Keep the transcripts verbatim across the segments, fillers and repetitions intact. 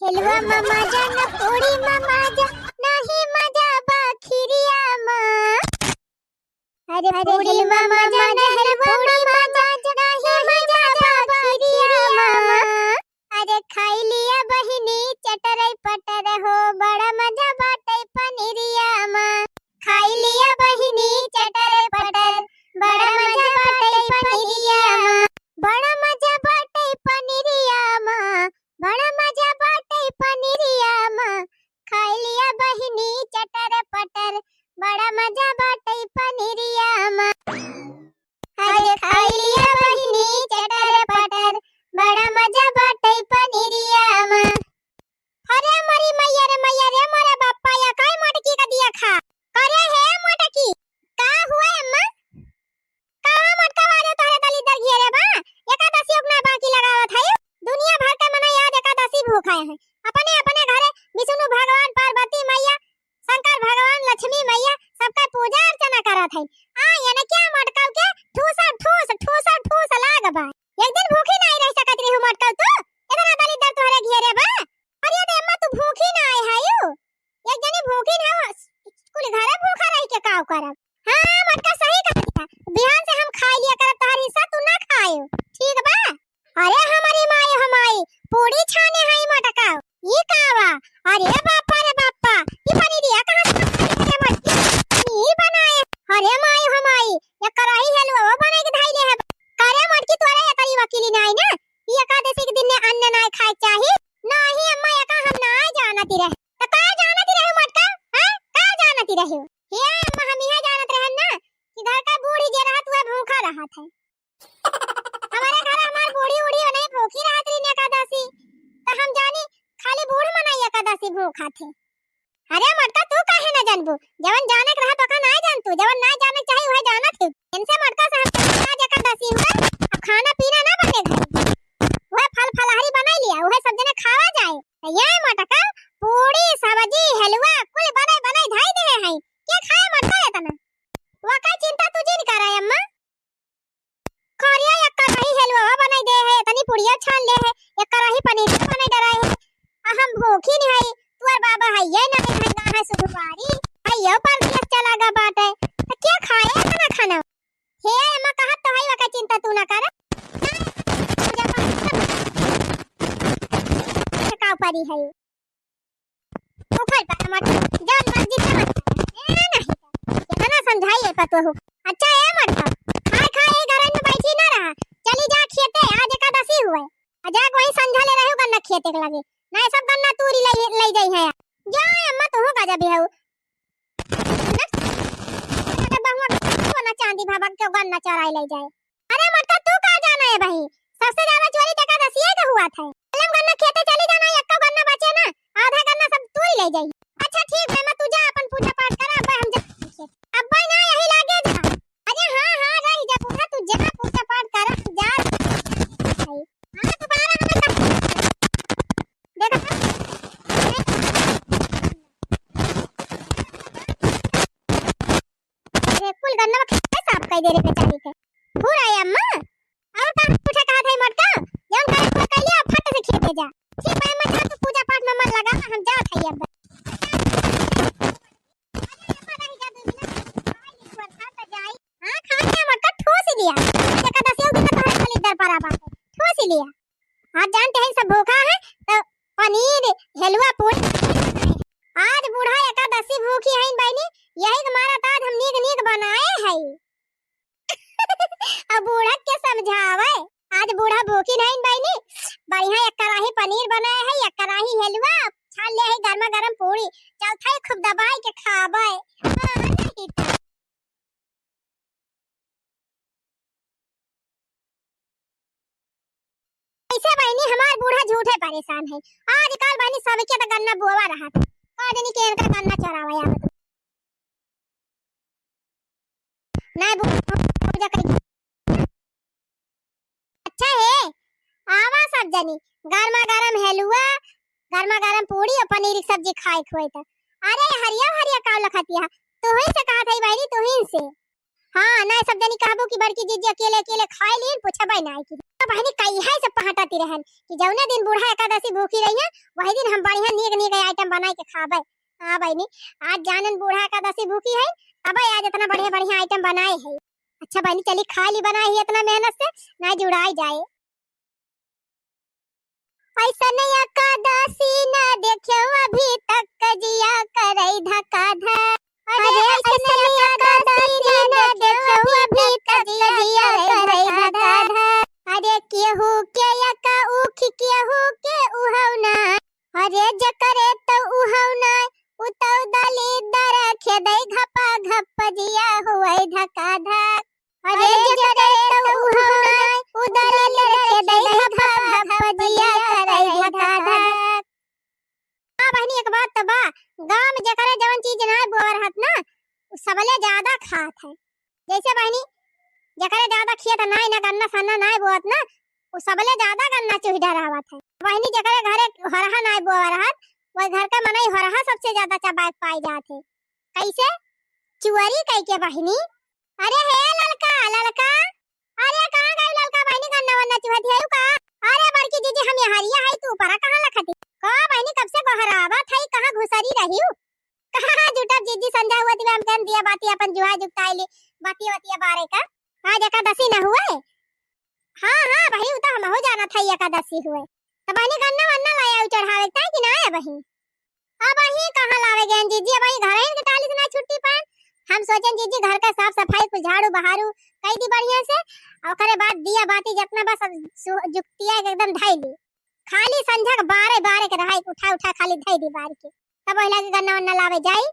हेलवा मा मजा न पूड़ी मा मजा, नाही मजा बा खिरिया मा। अरे पूड़ी मा मजा न हेलवा मा मजा, नाही मजा बा खिरिया मा। अरे खाई लिया बहिनी चटर पटर हो, बड़ा मजा बाटे पनीरिया मा। खाई लिया बहिनी चटर पटर, बड़ा मजा बाटे पनीरिया मा। बड़ा मजा बाटे पनीरिया मा, बड़ा मजा बाटे पनीरिया मा। खाई लिया बहिनी चटर पटर, बड़ा मजा बाटे पनीरिया मा। अरे खाई लिया बहिनी चटर पटर, बड़ा मजा बाटे पनीरिया मा। अरे मरी मैया रे मैया रे, मोरे बापा, या काई मटकी का दिया खा। करे हे मटकी, का हुआ अम्मा? कहाँ मटका वाले तोहरे दलिद्दर घेरे बा? एकादशी उगना बाकी लगावत है। दुनिया भर के मनई आज एकादशी भूखाए हैं। अपने अपने घरे विष्णु भगवान, पार्वती मैया, शंकर भगवान, लक्ष्मी मैया, सबका पूजा अर्चना करत है। आ, एने क्या मटकाऊ के ठूसा ठूस, ठूसा ठूस लाग बा। एक दिन भूखी नाई रह सकत रही मटकाऊ तू? इतना दलिद्दर तोहरे घेरे बा। अरे अम्मा, तू भूखी नाई है यू? एक जनी भूखी ना हो, कुल घरे भूखा रह के काव करब? हाँ, मटका सही कहत है। बिहान से हम खाई लिया करब, तोहर हिस्सा तू ना खायो, ठीक बा? अरे हमारी माई, हमारी पूड़ी छाने है मटका, ई का बा? अरे बापा रे बापा, ई पनीरिया कहाँ से बनाई रे मटकी? पनीर बनाए। अरे माई, हमारी ये कराही हलवा वो बनाई के धाई ले है। करे मटकी, तोरे ये करी वकीली नाई ना, ई एकादशी के दिन ने अन्न नाई खाए चाही। नाही अम्मा, एका हम नाई जानती रहे। त का जानती रहे मटका? हाँ, का जानती रहे? हे अम्मा, हम यह जानत रहन ना कि घर का बूढ़ी जे रहत हुआ भूखा रहत है। हमारे घर हमार बूढ़ी उढ़ी नहीं भूखी रहत रही एकादशी, त हम जानी खाली बूढ़ मनई एकादशी भूखा थे। अरे मटका, तू काहे ना जानबू? जवन जाने के रहत ओका ना जान तू, जवन ना जाने चाही वह जानत है। इनसे मटका से हम आज एकादशी हुआ, अब खाना पीना ना बने घर, वह फल फलहारी बनाई लिया, वह सब जने खावा जाए। त ये मटका पूड़ी सब्जी हलवा कुल बनाई बनाई धाई दे है, के खाए मटका इतना? वका चिंता तू जिन कराए अम्मा। खरिया एक कराही हलवा बनाई दे है, इतनी पुड़िया छान ले है, एक कराही पनीर बनाई डराए है। आ हम भूखी नहीं है, तुअर बाबा है ये नहीं है, ना है सुधुवारी है, ये परदेस चला गा बाटे, त क्या खाए इतना खाना? हे अम्मा, कहत तो है, वका चिंता तू ना कर। का परी है? उखल पर मत, जौन मर्जी से मत। ए नहीं, इतना समझाई है पतोहू। अच्छा ए मत, खाए खाए ए घर में बैठी ना रहा, चली जा खेते, आज एकादशी हुए। आ जा वही संझा ले रहे हो गन्ना खेते के लगे, नहीं सब गन्ना तूरी ले, ले जाई है। जा अम्मा, तू का जा भी है। अरे बहुआ, सोना चांदी भाभा के गन्ना चोराई ले जाए। अरे मटका, तू का जाना है भाई, सबसे ज्यादा चोरी तो एकादशिये के हुआ था। कलम गन्ना खेते चली जाना, एक्को गन्ना बचे ना, आधा गन्ना सब तू ही ले जाई। अच्छा ठीक है, मैं तू जा अपन पूजा पाठ करा, अब हम जा। अब भाई ना यही लागे जा। अरे हाँ हाँ, रह जा बूढ़ा, तू जा पूजा पाठ करा, तू जा। हाँ, दोबारा हमें देखा था? अरे, कुल गन्ना में खेते साफ कर दे रे बेचारी के। हो रहा है अम्मा, और का पूछे कहा था मटका? जौन करे कोई कर लिया, फट से खेते जा। ठीक है अम्मा, जा तू पूजा पाठ में मन लगा, हम जात है अब। हाँ, खा लिया मटका, ठूस ही लिया। एकादशी के दिन तो तोहरे खाली दर पर आ बाटे, ठूस ही लिया। आज जानते हैं सब भूखा है, तो पनीर, हलवा, पूरी। आज बूढ़ा एकादशी भूखी है बहनी, यही के मारा तो आज हम नीक नीक बनाए हैं। अब बूढ़ा के समझावे, आज बूढ़ा भूखी नहीं बहनी, बढ़िया एक कढ़ाई पनीर बनाए है, एक कढ़ाई हलवा, छान ले है गर्मा गर्म पूरी, चल थाई खूब दबाई के खावे। हाँ, नहीं तो। ऐसे बहनी हमार बूढ़ा झूठे परेशान है। आजकल बहनी सबके तो गन्ना बोवा रहा था। का जानी के इनका गन्ना चोरावा आवत। नहीं बूढ़ा पूजा करी। अच्छा है, आवा सब जनी, गर्मा गर्म हलवा, गर्मा गर्म पूरी और पनीर की सब्जी खाए खुए था। अरे हरिया हरिया का लखतिया, तू ही से कहा था बहनी, तू ही से। हाँ, ना सब जनी कहबो कि बड़की जीजी अकेले अकेले खाए लीन, पूछबे ना कि। बहिनी कहिया से पहटती रहन कि जौने दिन बूढ़ा एकादशी भूखी रही है, वही दिन हम बढ़िया नीक नीक item बनाई के खाबे। हाँ बहिनी, आज जानन बूढ़ा एकादशी भूखी है, तबे आज इतना बढ़िया बढ़िया item बनाए है। अच्छा बहिनी, चली खा ली बनाए ही इतना मेहनत से, ना जुड़ाई जाए। ऐसन एकादशी न देख्यो अभी तक, जिया करै धका धक। अरे ऐसन एकादशी न देख्यो अभी तक, जिया करै धका धक। अरे केहू के एका उखी, केहू के उहौ ना। अरे जकरे त उहौ ना, उ तौ दलिदर खेदै घपा घप, जिया हुवै धका धक। अरे जकरे त उहौ नाय, उ दलिदर खेदै घपा घप, जिया करै धका धक। हाँ बहिनी, एक बात त बा, गाँव में जकरे जवन चीज नाय बोअ रहत ना, उ सबले ज्यादा खात है। जैसे बहिनी, जकरे ज्यादा खेत नाय ना, गन्ना सन्ना नाय बोअत ना, उ सबले ज्यादा गन्ना चुहि डरावत है। बहिनी, जकरे घरे होरहा नाय बोअ रहत, वही घर का मनई होरहा सबसे ज्यादा चबाए के पाए जात है। कैसे? चुअरी कइके बहिनी। अरे हे ललका, ललका, अरे कहाँ गई ललका बहिनी, गन्ना वन्ना चुहत है का? अरे बड़की जीजी, हम यहाँ हरिया है, तू ऊपरा कहाँ लखती? का बहिनी, कब से गोहरावत है, कहाँ घुसरी रही हूँ? कहाँ जुटब जीजी, संझा हुआ दिया, हम कहन दिया बाती अपन जुहा जुगताइली, बातिया बातिया बारे का। आज एकादशी न हुए? हाँ हाँ बहिनी, उ तो हमहू जानत है एकादशी हुए। त बहिनी गन्ना वन्ना लाए आऊ चढ़ावे के ताई कि ना है बहिनी? अबहीं कहाँ लावे गएन जीजी, अबहीं घरहिन के टाली से ना छुट्टी पाएन। हम सोचेन जीजी घर का साफ सफाई कुल झाड़ू बहारू कई दी बढ़िया से, और ओकरे बाद दिया बाती जितना बा सब सु-, जुगतिया के एकदम धई ली। खाली संझा के बारे बारे के रहा, उठा उठा खाली धई दी बार के। तब वही लागे गन्ना वन्ना लावे जाई।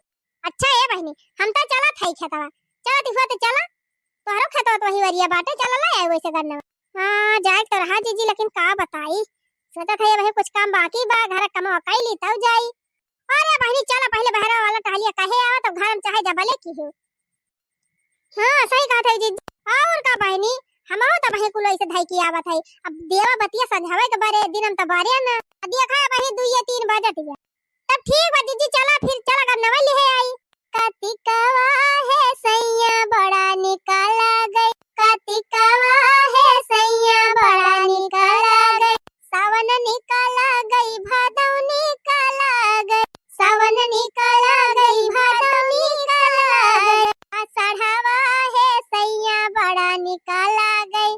अच्छा ए बहिनी, हम तो चलत है खेतवा, चलत हुआ तो चला, तोहरो खेतवा तो वही वरिया बाटे, चला ला आए वैसे गन्ना। हाँ जाए तो रहा जीजी, लेकिन का बताई, सोचत है वही कुछ काम बाकी बा, घर कमवा कई ली तब जाई। अरे बहिनी, चला पहिले बहरवा वाला टहलिया कहे आवा, तब घर में चाहे जबले की हो। हाँ, सही कहत है जीजी। और का बहिनी, हमहू तो वही कुल ऐसे धई के आवत है। अब देवा बतिया संझावे के बारे, दिन हम तो बारे ना। अब देखा है वही दुइये तीन बजत है। तब ठीक बा जीजी, चला फिर, चला गन्नवा लिहे आई। कतिकवा हे सैया बड़ा निका लागै, कतिकवा हे सैया बड़ा निका लागै, सावन निका लागै, भादौ निका लागै, सावन निका लागै, भादौ निका लागै, आषाढ़वा हे सैया बड़ा निका लागै,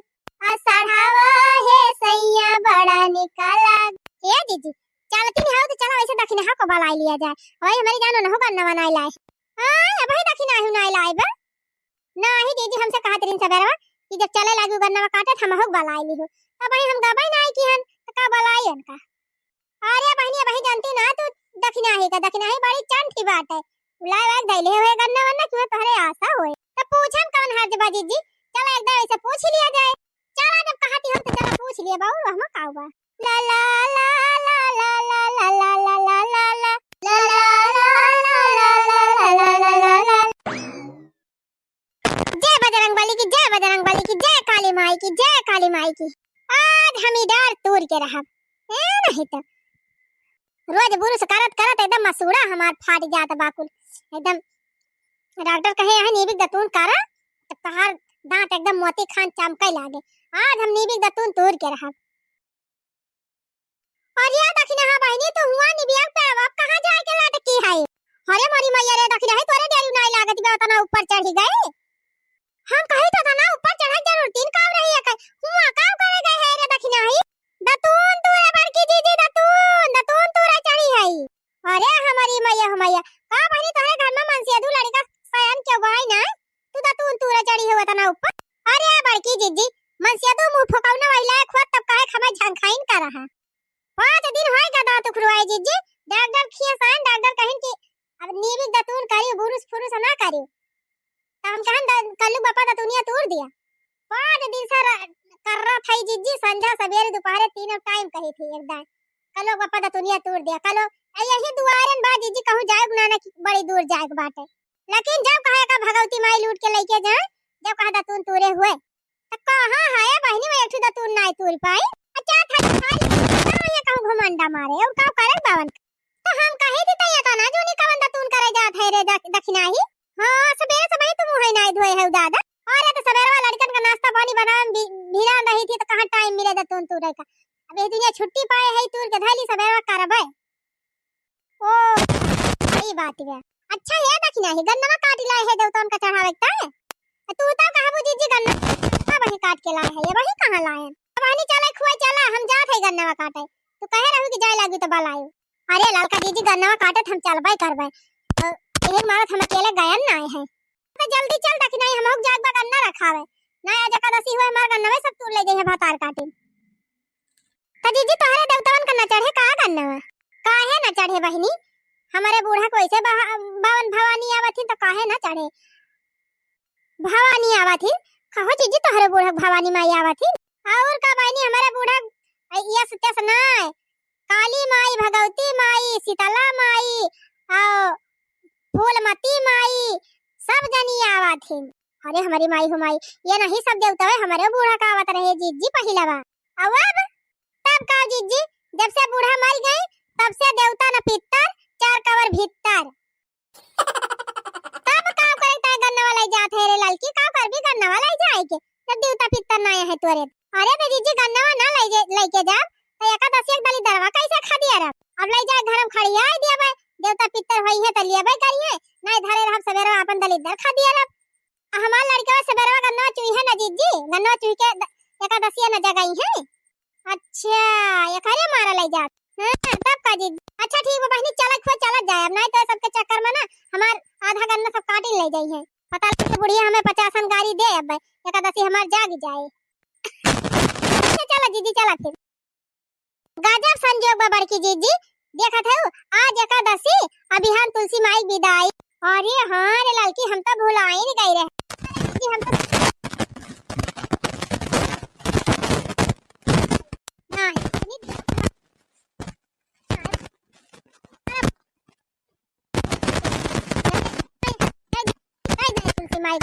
आषाढ़वा हे सैया बड़ा निका लागै। ए जीजी, चलती नहीं हो तो चला वैसे दखिनहा को बलाई लिया जाए। वही हमारी जानो नहु गन्ना बनाई लाए। हाँ, अबही दखिनहा हूँ नाई लाए बा। नाही जीजी, हमसे कहत रही सबेरवा कि जब चले लागी गन्नवा काटे, त हमहू के बलाई ली हो। तब वही हम गबई नाई की हन, त का बलाई हन का? अरे बहिनी, अबही जानती ना तू दखिनहा ही का, दखिनहा ही बड़ी चंठी बात है। बुलाए वाए धैले हुए गन्ना वन्ना, क्यों तोहरे आशा होए। तब पूछन कौन हर्ज बा जीजी? चला एक दाव ऐसे पूछ लिया जाए। चला जब कहती हो तो चला पूछ लिया बाबू, हम का बा। ला ला ला। जय बजरंग बली की, जय बजरंग बली की, जय काली माई की, जय काली माई की। आज हम ई डार तूर के रहब, ए नहीं तो रोज बुरुस करत करत एकदम मसूड़ा हमार फाट जात बाकुल। एकदम डॉक्टर कहे यहाँ नीबिक दतून करा, तब तहार दांत एकदम मोती खान चमके लागे। आज हम नीबिक दतून तूर के रहब। अरे दखिनहा बहिनी, तू हुआ निबिया पे अब कहाँ जाए के लटकी है? अरे मोरी मैया रे, दखिनहा ही तोरे डेरू नाई लागत बा, उतना ऊपर चढ़ी गए। हम कही तो तना ऊपर चढ़े जरूर तीन काव रही है, कहीं हुआ काव करे गए है रे दखिनहा ही? दतून तू रे बड़की जीजी, दतून, दतून तू रे चढ़ी है। अरे हमारी मैया, हो मैया, का बहिनी तोहरे घर में मनसेधू लड़का सयान के बाई ना? तू दतून तू रे चढ़ी हो तना ऊपर। अरे बड़की जीजी, मनसेधू मुंह फुकौना वाली लायक होत तब काहे खमा झंखाइन कर रहा? पाँच दिन होए गदा तुखरुआए जीजी, डॉक्टर खियासान, डॉक्टर कहिन कि अब नीबिक दतून करियो, बुरुस फुरुस ना करियो। त हम कहन द-, कल्लू बापा दतुनिया तूर दिया। पाँच दिन से र-, कर रहा था जीजी, संझा सबेरे दोपहरे तीनों टाइम कही थी एकदम। कल्लू बापा दतुनिया तूर दिया, कल्लू ए यही दुआरन बा जीजी, कहूँ जाए ना, ना कि बड़ी दूर जाए के बाटे। लेकिन जब कहे का भगवती माई लूट के लेके जाए, जब कहा दतून तूरे हुए, त कहाँ है बहिनी, वो एक ठो दतून नाई तूर पाई। अच्छा था खाली ये कहूँ घुमंडा मारे, और का करे बावन। त हम कहे थी, त ये तो ना जूनी कवन दतून करे जात है रे दख-, दखिनाही। हाँ, सबेरे सबही तुम है नाई धोए है दादा। अरे तो सबेरवा लड़कन का नाश्ता पानी बनावे में भी-, भिड़ा रही थी तो कहाँ टाइम मिले देतुन तूरे का। अब ये दुनिया छुट्टी पाए है, तूर के धैली सबेरवा करबे। ओ, सही बात है। अच्छा, ये देखी नाही, गन्नवा काट लाए है देवतन का चढ़ावे के ताय। तू तो कहबू जीजी गन्ना वही काट के लाए है, ये वही कहाँ लाए हैं? अब हनी चले खुआ चला, हम जात है गन्नवा काटे। तू कहे रहू कि जाए लागी तो बलायो। अरे ललका जीजी गन्नवा काटत हम चलबे करबे। अ, यही मारत हम अकेले गयन ना आए हैं। तो जल्दी चल देखी नाही, हम जात बा गन्ना रखावे। ना आज एकादशी हुए हमार गन्नवे सब तूर ले जाइए भातार काटे। त जीजी तोहरे देवतवन का न चढ़े का गन्नवा? काहे न चढ़े बहिनी? हमरे बूढ़ा क वैसे बहा-, बावन भवानी आवत ही त काहे न चढ़े? भवानी आवत ही? कहो जीजी तोहरे बूढ़ा क भवानी माई आवत ही? और का बहिनी हमरे बूढ़ा क, ए, यस त्यस नाय। काली माई, भगवती माई, शीतला माई, और फूलमती माई, सब जनी आवत ही। अरे हमारी माई हो माई, ये नहीं सब देवता है, हमारे बूढ़ा का आवत रहे जीजी पहिला बा। अब, तब का जीजी, जब से बूढ़ा मर गए, तब से देवता न पित्तर, चार कवर भीतर। तब का करे ताय गन्नवा लाई जात है रे ललकी, का करबी गन्नवा लाई जाए के, जब देवता पित्तर ना है तोरे। अरे बे जीजी, गन्नवा ना लाई जे-, लेके जा, तो एकादशी एक दलिद्दरवा कैसे खा दिया रे? अब लाई जाए घर में खड़िया दिया बे, देवता पित्तर होई है तो लिया बे करिए, नहीं धरे रहब सबेरे अपन दलिद्दर खा दिया रे। आ हमार लड़कवा सबेरवा गन्नवा चुई है ना जीजी, गन्नवा चुई के द-, एकादशिया ना जगाई है। अच्छा, एकरे मारा लई जात। हाँ, तब का जीजी? अच्छा ठीक बा बहिनी, चलत खो चलत जाए, अब नहीं तो सबके चक्कर में ना हमार आधा गन्ना सब काटी ले जाई है। पता लगे बुढ़िया हमें पचासन गारी दे, अब एकादशी हमार जाग जाए। अच्छा, चला जीजी, चला फिर। गजब संजोग बा बड़की जीजी, देखत हऊ आज एकादशी, आ बिहान तुलसी माई क बिदाई। अरे हाँ रे ललकी, हम तो भुलाइन गई रहे। जी, हम तो नहीं, तुलसी माई।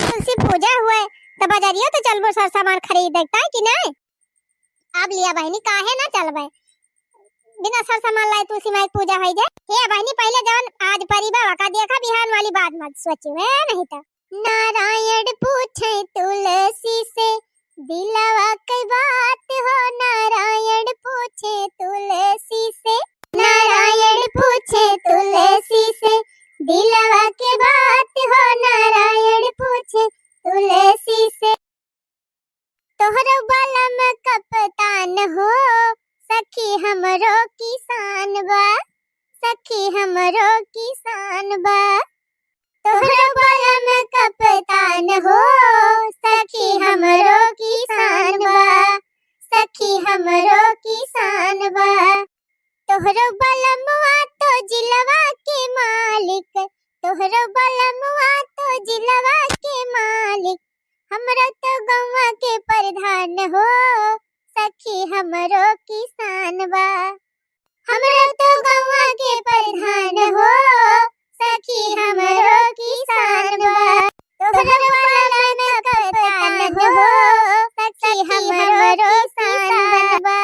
तुलसी पूजा हुए, त बजरियो तो चलबो सर सामान खरीद देखता है कि नहीं? अब लिया बहिनी, काहे ना चलबे? बिना सर सामान लाए तुलसी माई के पूजा होई जाए। हे बहिनी, पहिले जवन आज परी बा, ओका देखा, बिहान वाली बात मत सोची, है नहीं तो। नारायण पूछे तुलसी से, दिलवा के बात हो नारायण पूछे तुलसी से, नारायण पूछे तुलसी से, दिलवा के बात हो नारायण पूछे तुलसी से। तोहरो बलम कप्तान हो, सखी हमरो किसान बा, सखी हमरो किसान बा। तोहरो बलम कप्तान हो, सखी हमरो किसान बा, सखी हमरो किसान बा। तोहरो बलमवा तो जिलवा के मालिक, तोहरो बलमवा तो जिलवा के मालिक, हमरो तो गौवा के प्रधान हो, सखी हमरो किसान बा। हमरो तो गौवा के प्रधान हो, सखी हमरो किसान बा। तोहरो बलम कप्तान हो, सखी हमरो किसान बा।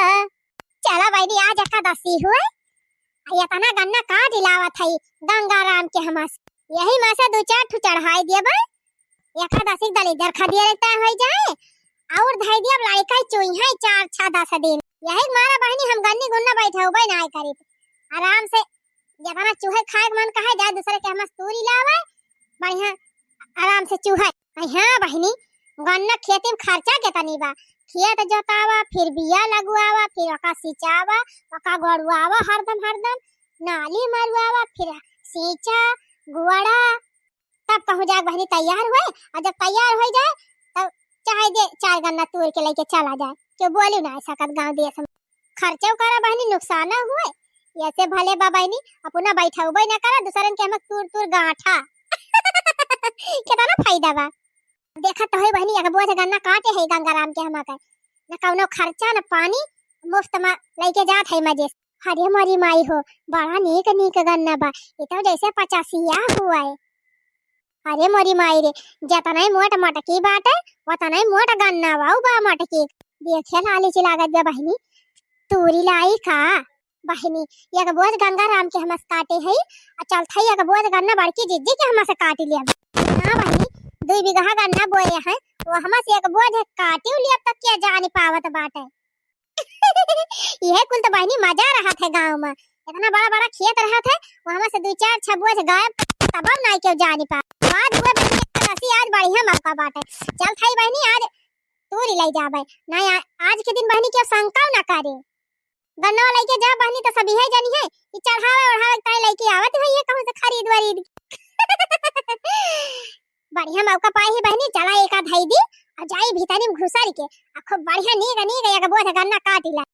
चला बहिनी, आज एकादशी हुए, आ एतना गन्ना का दिलावत हई गंगा राम के हमस, यही में से दू चार ठो चढ़ाई देबे। एकादशी के दलिद्दर खदिया रहता हो जाए, और धई दिया लड़का चुई है चार छह दस दिन। यही मारा बहिनी हम गन्नी गुन्ना बैठे हुए ना करीब, आराम से जतना चूहे खाए के मन कहे जाए, दूसरे के हमस तूरी लावे, बढ़िया आराम से चूहे। अरे हाँ बहिनी, गन्ना खेती में खर्चा केतनी बा? खेत जोतावा, फिर बिया लगुआवा, फिर ओका सिंचावा, ओका गोड़ुआवा हरदम हरदम, नाली मरुआवा, फिर सींचा, गुआड़ा, तब कहूँ जाके बहिनी तैयार हुए। और जब तैयार हो जाए, तब चाहे जे चार गन्ना तूर के लेके चला जाए, क्यों बोली ना सकत गाँव देश में। खर्चो करा बहिनी, नुकसान हुए, ऐसे भले बा बहिनी, अपना बैठउबे न करा, दूसरन के हमक तूर तूर गांठा। केतना फायदा बा। देखत तो है बहिनी, एक बोझ गन्ना काटे है गंगाराम के हमक, न कौनो खर्चा न पानी, मुफ्त में लेके जात है मजे से। अरे मोरी माई हो, बड़ा नीक नीक गन्ना बा, ये तो जैसे पचासिया हुआ है। अरे मोरी माई रे, जतनाई मोट मटकी बाटे, ओतनाई मोट गन्ना बा, उ बा मटकी। देखे लाली ची लागत बा बहिनी, तूरी लाई का? बहिनी, एक बोझ गंगाराम के हमसे काटे है, आ चलत है एक बोझ गन्ना बड़की जिज्जी के हमसे काटी लिया। हाँ बहिनी, दुई बीघा गन्ना बोए हैं, वो हमसे एक बोझ काटी लिया तक के जानी पावत बाटे। यह कुल तो बहिनी मजा रहत है गाँव में, इतना बड़ा बड़ा खेत रहत है, वो हमसे दुई चार छह बोझ गायब, तब नाई के जानी पा। आज वो बहिनी एकादशी, आज बढ़िया मौका बाटे, चलत है बहिनी आज तूरी लाई जाबे। ना आ-, आज के दिन बहिनी के शंका ना करे। गन्नवा लइके जा बहिनी, तो सब इहे जनी है कि चढ़ावे ओढ़ावे के ताई लइके आवत है ये कहूँ से खरीद वरीद। बढ़िया मौका पाए ही बहिनी, चला एक आध धई दी और जाई भीतरी में घुसर के आ खूब बढ़िया नीक नीक एक बोझ गन्ना काटी ला।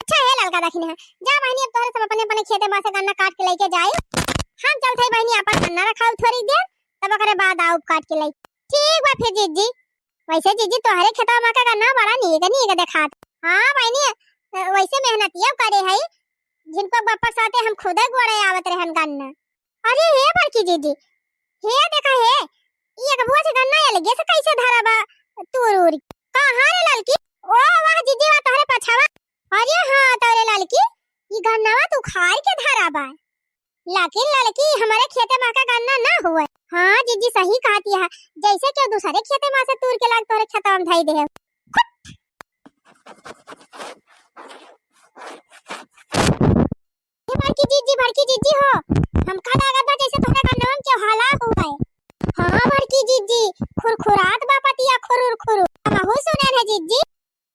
अच्छा है ललका दखिना, जा बहिनी अब तोहरे सब अपने अपने खेते में से गन्ना काट के लइके जाई, हम चलत है बहिनी अपन गन्ना रखाऊ थोड़ी देर, तब ओकरे बाद आउब काट के लई। ठीक बा फिर जिज्जी। वैसे जिज्जी तोहरे खेतवा में का गन्ना बड़ा नीक नीक देखात। हाँ बहिनी, अ, वैसे मेहनतिया करे है, जिनको बप्पा साथे हम खुदे गोड़े आवत रहन गन्ना। अरे हे बड़की जिज्जी, हे देखा हे, ई एक बोझ गन्ना अलगे से कैसे धरा बा तूर उर। कहाँ रे ललकी? ओ वाह जिज्जी वाह तोहरे पछवा। अरे हाँ तोरे ललकी, ई गन्नवा तू खाई के धरा बा। लेकिन ललकी, हमरे खेते मा का गन्ना ना हुए। हाँ जिज्जी, सही कहती है, जैसे क्यों दूसरे खेते मा से तूर के लाग तोरे खेतवा में धई दे। ये बड़की जिज्जी, बड़की जिज्जी हो, हमका लागत बा जैसे तोहरे गन्नवा में क्यों हाला हुए। हाँ बड़की जिज्जी, खुरखुरात बा पतिया खुरुर खुरुर। हमहू सुने रहे जिज्जी।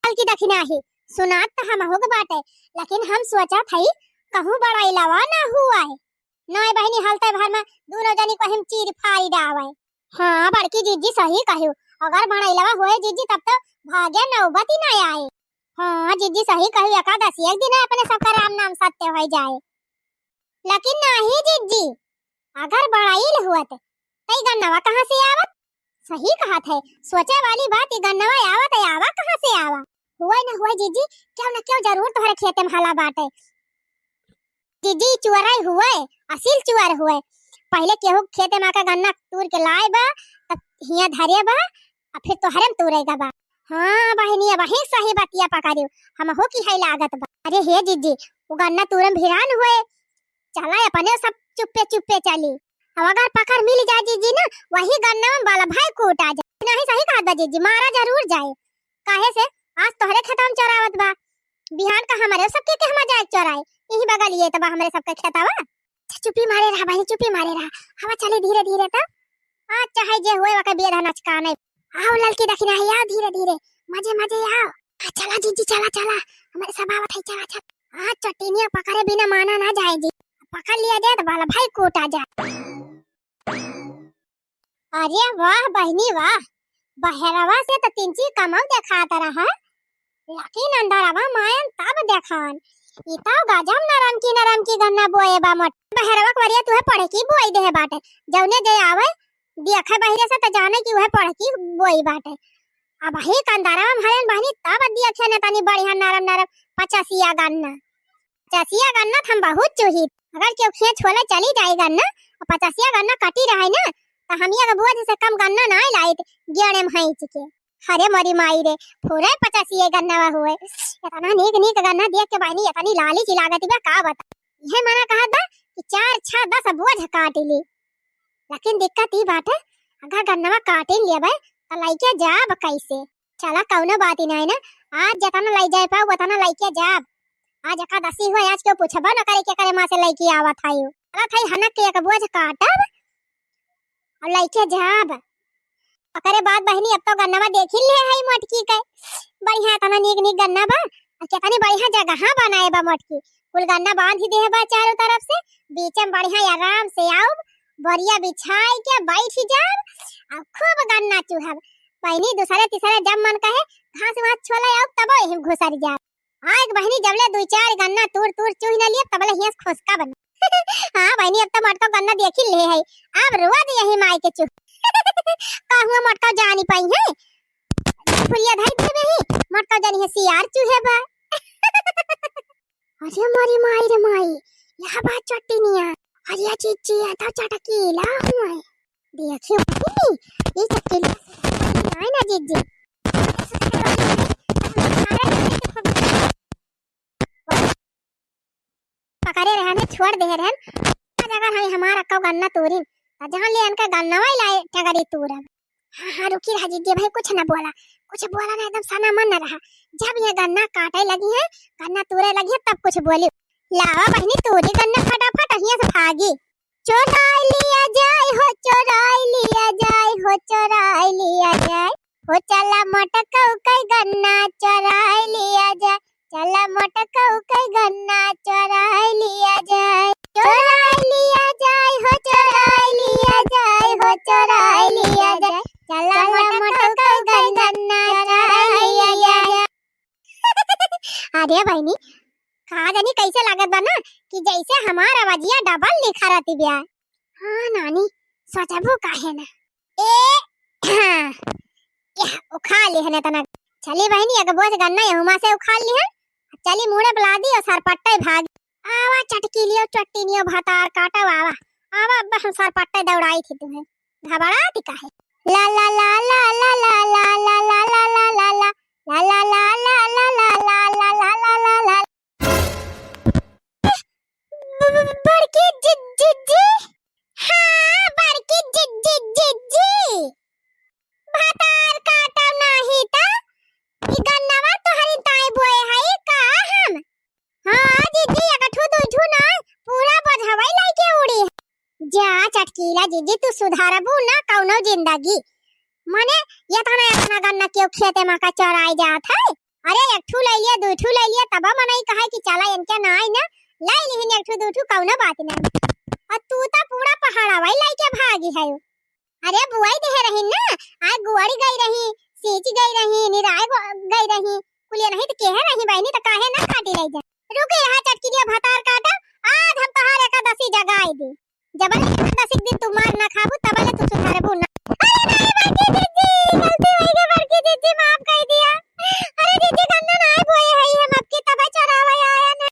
हल्की दखिना ही, सुनात त हमहू के बाटे, लेकिन हम सोचत हई कहूँ बड़ाई लवा ना हुआ है। नाय बहिनी, हलते भर में दूनो जनी को हम चीर फाड़ी डावे। हाँ बड़की जिज्जी सही कहियो, अगर बड़ाई लवा होए जिज्जी तब तो भागे नौबती ना आए। हाँ जिज्जी सही कहियो, एकादशी एक दिन अपने सबका राम नाम सत्य हो जाए। लेकिन नाही जिज्जी, अगर बड़ाइल हुअत, त ई गन्नवा कहाँ से आवत? सही कहत है, सोचे वाली बात, ई गन्नवा आवत है, आवा कहाँ से आवा? हुए न हुए जिज्जी, क्यों न क्यों जरूर तोहरे खेते में हला बाटे। जिज्जी, ई चुअरई हुए, असील चुअर हुए। पहिले केहू खेते में आके गन्ना तूर के लाए बा, तब हियाँ धरे बा, आ फिर तोहरे में तूरे गा बा। हाँ बहिनी, अब वही सही बतिया पकड़ियो, हमहू की है लागत बा। अरे हे जिज्जी, वो गन्ना तूरे में भिरान हुए, चला अपने सब चुप्पे चुप्पे चली। अब अगर पकड़ मिल जाए जिज्जी ना, वही गन्ना में बल भाई कूटा जाए। नहीं सही कहत बा जिज्जी, मारा जरूर जाए। काहे से आज तोहरे खेतवा में चोरावत बा, बिहान का हमरे सबके के हमा जाए चोराए, यही बगल ये तबा हमरे सबके खेतवा। अच्छा, चुप्पी मारे रहा बहिनी, चुप्पी मारे रहा। हवा चली धीरे धीरे तो। आज चाहे जे हुए वके बेधा नचकाने। आओ ललकी दखिना है, आओ धीरे धीरे, मजे मजे आओ। हाँ, चला जिज्जी, चला चला, हमरे सब आवत है, चला चला। आज चटिनिया पकड़े बिना माना ना जाए जी, पकड़ लिया जाए तो बल भाई कूटा जाए। अरे वाह बहिनी वाह, बहरवा से तो तिनची कमौ देखात रहा, लेकिन अंदरवा मायन तब देखान। ई तो गजब नरम की नरम की गन्ना बोए बा मोट। बहरवा के वरिया तुहे पढ़े की बोई देहे बाटे, जौने जे आवे देखे बहिरे से तो जाने कि उहे पढ़े की बोई बाटे। अब ही कंदरवा में हरेन बहिनी तब देखे ने तनी बढ़िया नरम नरम पचसिया गन्ना। पचसिया गन्ना त हम बहुत चुहित। अगर केहू खेत छोले चली जाई गन्ना, और पचसिया गन्ना कटी रहे ना, तो हम एक बोझ से कम गन्ना नाई लाइत, गेड़े में हैंच के। अरे मोरी माई रे, फुरे पचसिया गन्ना हुए। इतना नीक नीक गन्ना देख के बहिनी, इतनी लाली सी लागत बा, का बता। यह मना कहत बा कि चार, छह, दस बोझ काट ली। लेकिन दिक्कत ई बाटे, अगर गन्नवा काटिन लेबे, त लइके जाब कैसे? चला, कौनो बात ही नहीं ना, आज जतना लइ जाए पाऊ, उतना लइके जाब। आज एकादशी हुआ, आज क्यों पूछबो न करे, के करे माँ से लइके आवत है यू। चला, थाई हनक के एक बोझ काटब और लइके जाब। ओकरे बाद बहिनी, अब तो गन्नवा देखी ले है मोटकी के, बढ़िया इतना नीक नीक गन्ना बा, और कितनी बढ़िया जगह बनाए बा मोटकी। कुल गन्ना बांध ही देहे बा चारों तरफ से, बीच में बढ़िया आराम से आउब, बोरिया बिछाई के बैठ जाब, और खूब गन्ना चुहब। बहिनी, दूसरे तीसरे जब मन कहे घास वास छोले आउब, तबो यही में घुसर जाब। हाँ, एक बहिनी, जबले दुई चार गन्ना तूर तूर चुहि न लिए, तबले हियस खुसका बना। हाँ बहिनी, अब तो मोटका गन्ना देखी ले है, अब रोज यही माई के चुह। का हुआ मोटका जानी पाई है? फुलिया धई देबे ही, मोटका जानी है सियार चुहे बा। अरे मोरी माई रे माई, यह बात चट्टी निया। अरे चीची, यह तो चटकीला हुआ है। देखियो बहिनी, ये चटकीला है ना जीजी। करे रहन है, छोड़ दे रहन। आज अगर हम हमार अक्का गन्ना तूरिन, त जान ले इनका गन्ना वही लाए टगरी तूरब। हाँ, हाँ, रुकी रहा जिज्जी भाई, कुछ ना बोला, कुछ बोला ना, एकदम सना मन ना रहा। जब ये गन्ना काटे लगी है, गन्ना तूरे लगी है, तब कुछ बोली। लावा बहिनी तूरी गन्ना फटाफट, हियां से भागी। चोराई लिया जाए हो, चोराई लिया जाए हो, चोराई लिया जाए हो, चला मोटकऊ के गन्ना चोराई लिया जाए, चला मोटकऊ के गन्ना चोराई लिया जाए, चोराई लिया जाए हो, चोराई लिया जाए हो, चोराई लिया जाए, चला मोटकऊ के गन्ना चोराई लिया जाए। अरे बहिनी, का जानी कैसे लागत बा ना कि जैसे हमार आवाजिया डबल लिखा रहती बिया। हाँ नानी, सोचबो काहे ना। ए, हाँ, यह उखाड़ लिहन तना। चली बहिनी, एक बोझ गन्ना यहुमा से उखाड़ लिहन। चली मुड़े बुला दी और सरपट्टे भाग। आवा चटकी लियो, चट्टी नियो, भतार काटो, आवा। आवा, अब हम सरपट्टे दौड़ाई थी तुम्हें। घबराती काहे? ला ला ला ला। बड़की जि-, जिज्जी। हाँ, बड़की जि-, जि-, जिज्जी। भतार काटब नाही त ई गन्नवा तोहरी ताई बोए हई का हम? हाँ, जिज्जी, एक ठू, दुई ठू ना, पूरा बोझवई लइके उड़ी। जा चटकीला जिज्जी, तू सुधरबू ना कौनो जिंदगी। मने, एतना, एतना गन्ना केहू खेते मा का चोराई जात है? अरे, एक ठू लइ लिया, दुई ठू लइ लिया, तब मनई कहे कि चला इनके नाई ना, लइ लिहिन एक ठू, दुई ठू, कौनो बात नहीं। और तू तो पूरा पहाड़वई लइके भागी है। अरे बुआई देहे रही ना, आय गुआड़ी गई रही, सींची गई रही, निराय गो-, गई रही, कुलिया नहीं तो केहे रही बहिनी, तो काहे ना काटी लई जा। रुके यहाँ चटकिलिया भतार काटा, आज हम तोहार एकादशी जगाई दी। जबले एकादशी के दिन तू मार ना खाबू, तबले तू सुधरबू ना। अरे नहीं बड़की जिज्जी, गलती होई गई बड़की जिज्जी, माफ कर दिया। अरे जिज्जी गन्ना ना बोए है हम, अब की तबे चोरावे आया ना।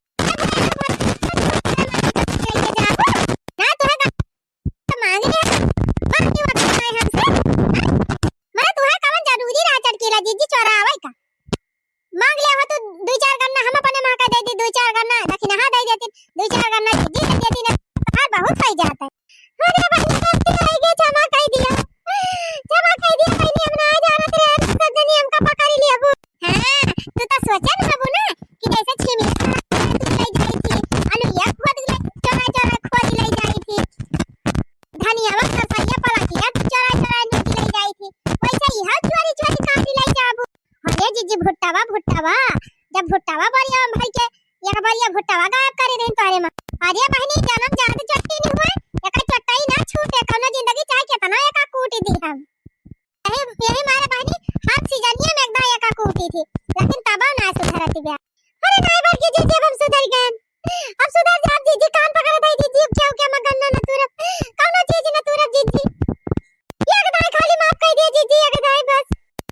ना तोहे तो मांग लिया, मांग लिया मत खाए हमसे। हाँ? मने तुहे कवन जरूरी रहा चटकीला जिज्जी चोरावे का? मांग लिया हो तो दुई चार गन्ना हम अपने माँ का दे दी, दुई चार गन्ना दखिनहा दे देती, दुई चार गन्ना जिज्जी दे देती ना, तोहार बहुत हो जाता है। अरे बहिनी, गलती हो गई, क्षमा कर दिया, क्षमा कर दिया बहिनी, हम ना जानत रहे, सब जनी हमका पकड़ लिया वो। हाँ, तू तो सोचे न हबू ना कि जैसे छिमी तू ले जाई थी, अलुइया खोद ले, चोरा चोरा खोद ले जाई थी। धनियावा, सरसैया, पलकिया, चोरा चोरा नोच ले जाई थी। वैसे इहा चोरी चोरी काटी ले जाबू। अरे जिज्जी, भुट्टावा, भुट्टावा, जब भुट्टावा बरिया में भई के, एक बरिया भुट्टावा गायब करे रही तोहरे माँ। अरे बहिनी, जन्म जात चट्टी नहीं हुए, एका चट्टाई ना छूटे, कौनो जिंदगी चाहे कितना एका कूटी दी हम। यही, यही मारे बहिनी, हर सीजनिया में एकदम एका कूटी थी, लेकिन तबा ना सुधरती बा। अरे नाई बड़की जिज्जी, अब हम सुधर गए, अब सुधर जाब जिज्जी, कान पकड़त है जिज्जी, अब क्या हो गया, मैं गन्ना न तुरब, कौनो चीज न तुरब जिज्जी, एक दाई खाली माफ कर दिया जिज्जी, एक दाई बस।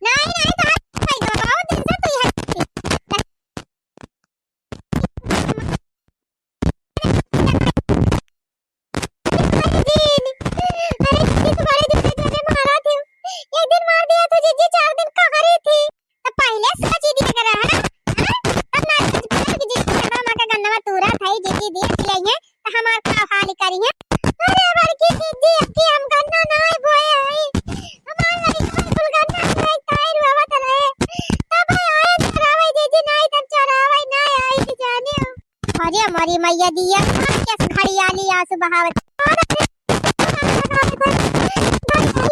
नाई, नाई, तो आज भाई दो, बहुत दिन से तू यहाँ अरे दीदी, अरे दीदी, तुम्हारे जूते जूते मारा थे। एक दिन मार दिया तो जीजी, चार दिन कहाँ रही थी? तो पहले सोच ही दिया करा, है ना? हाँ? तब ना सोच पाया कि जीजी के माँ का गन्ना तूरा था, जीजी दिए खिलाई है, तो हमार का हाल करी है? अरे बड़की जीजी, अब की हम गन्ना ना बोए हई। हमार लड़का कुल गन्ना खाई खाई रोवत रहे। तब आए चरावे जीजी, नहीं तब चरावे ना आई कि जाने हो। अरे हमारी मैया दिया, कहाँ के घड़ियाली आंसू बहावत। घड़ियाली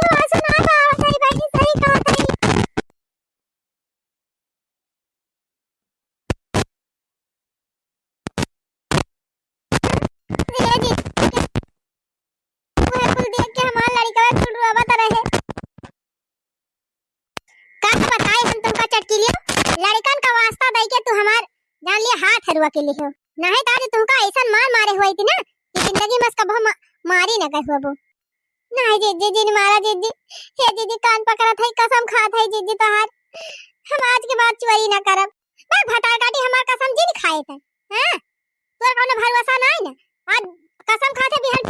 आंसू ना बहावत है, बहिनी, सही कहत है। ये जी, पूरा कुल देख के हमार लड़का कुल रोवत रहे। का बताई हम तुमका चटकीलियो, लड़कन का वास्ता दई के तू हमार जान लिया हाथ हरुआ के लिहो। नहीं तो आज तुमका ऐसन मार मारे हुई थी ना कि जिंदगी में कबो मा-, मारी न गए हुआ वो। नहीं जीजी, जिन मारा जीजी, हे जीजी कान पकड़त है, कसम खात है जीजी तोहार, हम आज के बाद चोरी न करब। बस भतार काटी हमार कसम जिन खाए थे, हाँ? तोर कौनो भरोसा नहीं ना, आज कसम खाते बिहान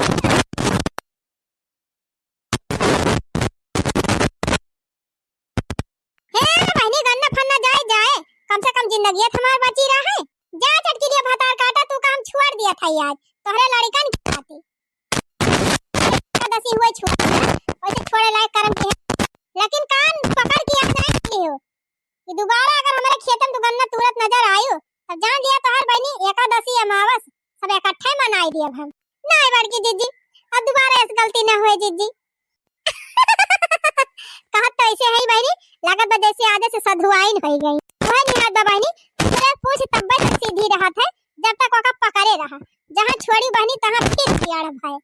हे बहिनी, गन्ना फन्ना जाए, जाए, कम से कम जिंदगी हमार बची रहे। जा चटकीलिया भतार काटा, तू काम छोड़ पियत है आज, तोहरे लड़िकन की खातिर। एकादशी हुए छोड़, वैसे छोड़े लायक करम के है। लेकिन कान पकड़ के आज आए हो कि दोबारा अगर हमरे खेतन तू गन्ना तूरत नजर आयो, तब जान लिया तोहर बहिनी एकादशी अमावस सब इकट्ठे मनाई दियब हम। नहीं बड़की जिज्जी, अब दोबारा ऐसी गलती ना होए जिज्जी। कहत तो ऐसे है बहिनी, लागत बा जैसे आजे से सधुआइन होई गई। वह निहार बा बहिनी, तुरे पूछ तब्बे तक सीधी रहत है, जब तक ओका पकड़े रहा। जहाँ छोड़ी बहिनी, तहाँ फिर पियाड़ भाई।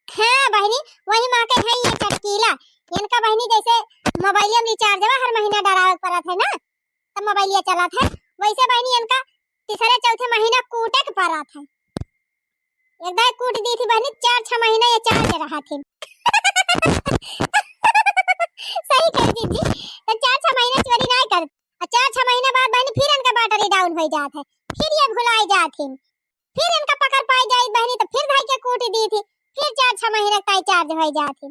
हाँ बहिनी, वही माँ के है ये चटकीला। इनका बहिनी जैसे मोबाइलिया में रिचार्ज बा, हर महीना डरावे के पड़त है ना, तब मोबाइलिया चलत है। वैसे बहिनी इनका तीसरे चौथे महीना कूटे के पड़त है। एक दाई कूट दी थी बहिनी, चार छह महीना ये चार्ज रहा थी। सही कह दीदी, तो चार छह महीना चोरी नहीं कर, और चार छह महीना बाद बहिनी फिर इनका बैटरी डाउन हो जात है, फिर ये भुलाई जात है। फिर इनका पकड़ पाई जाई बहिनी, तो फिर धाई के कूट दी थी, फिर चार छह महीना ताई चार्ज हो जात है।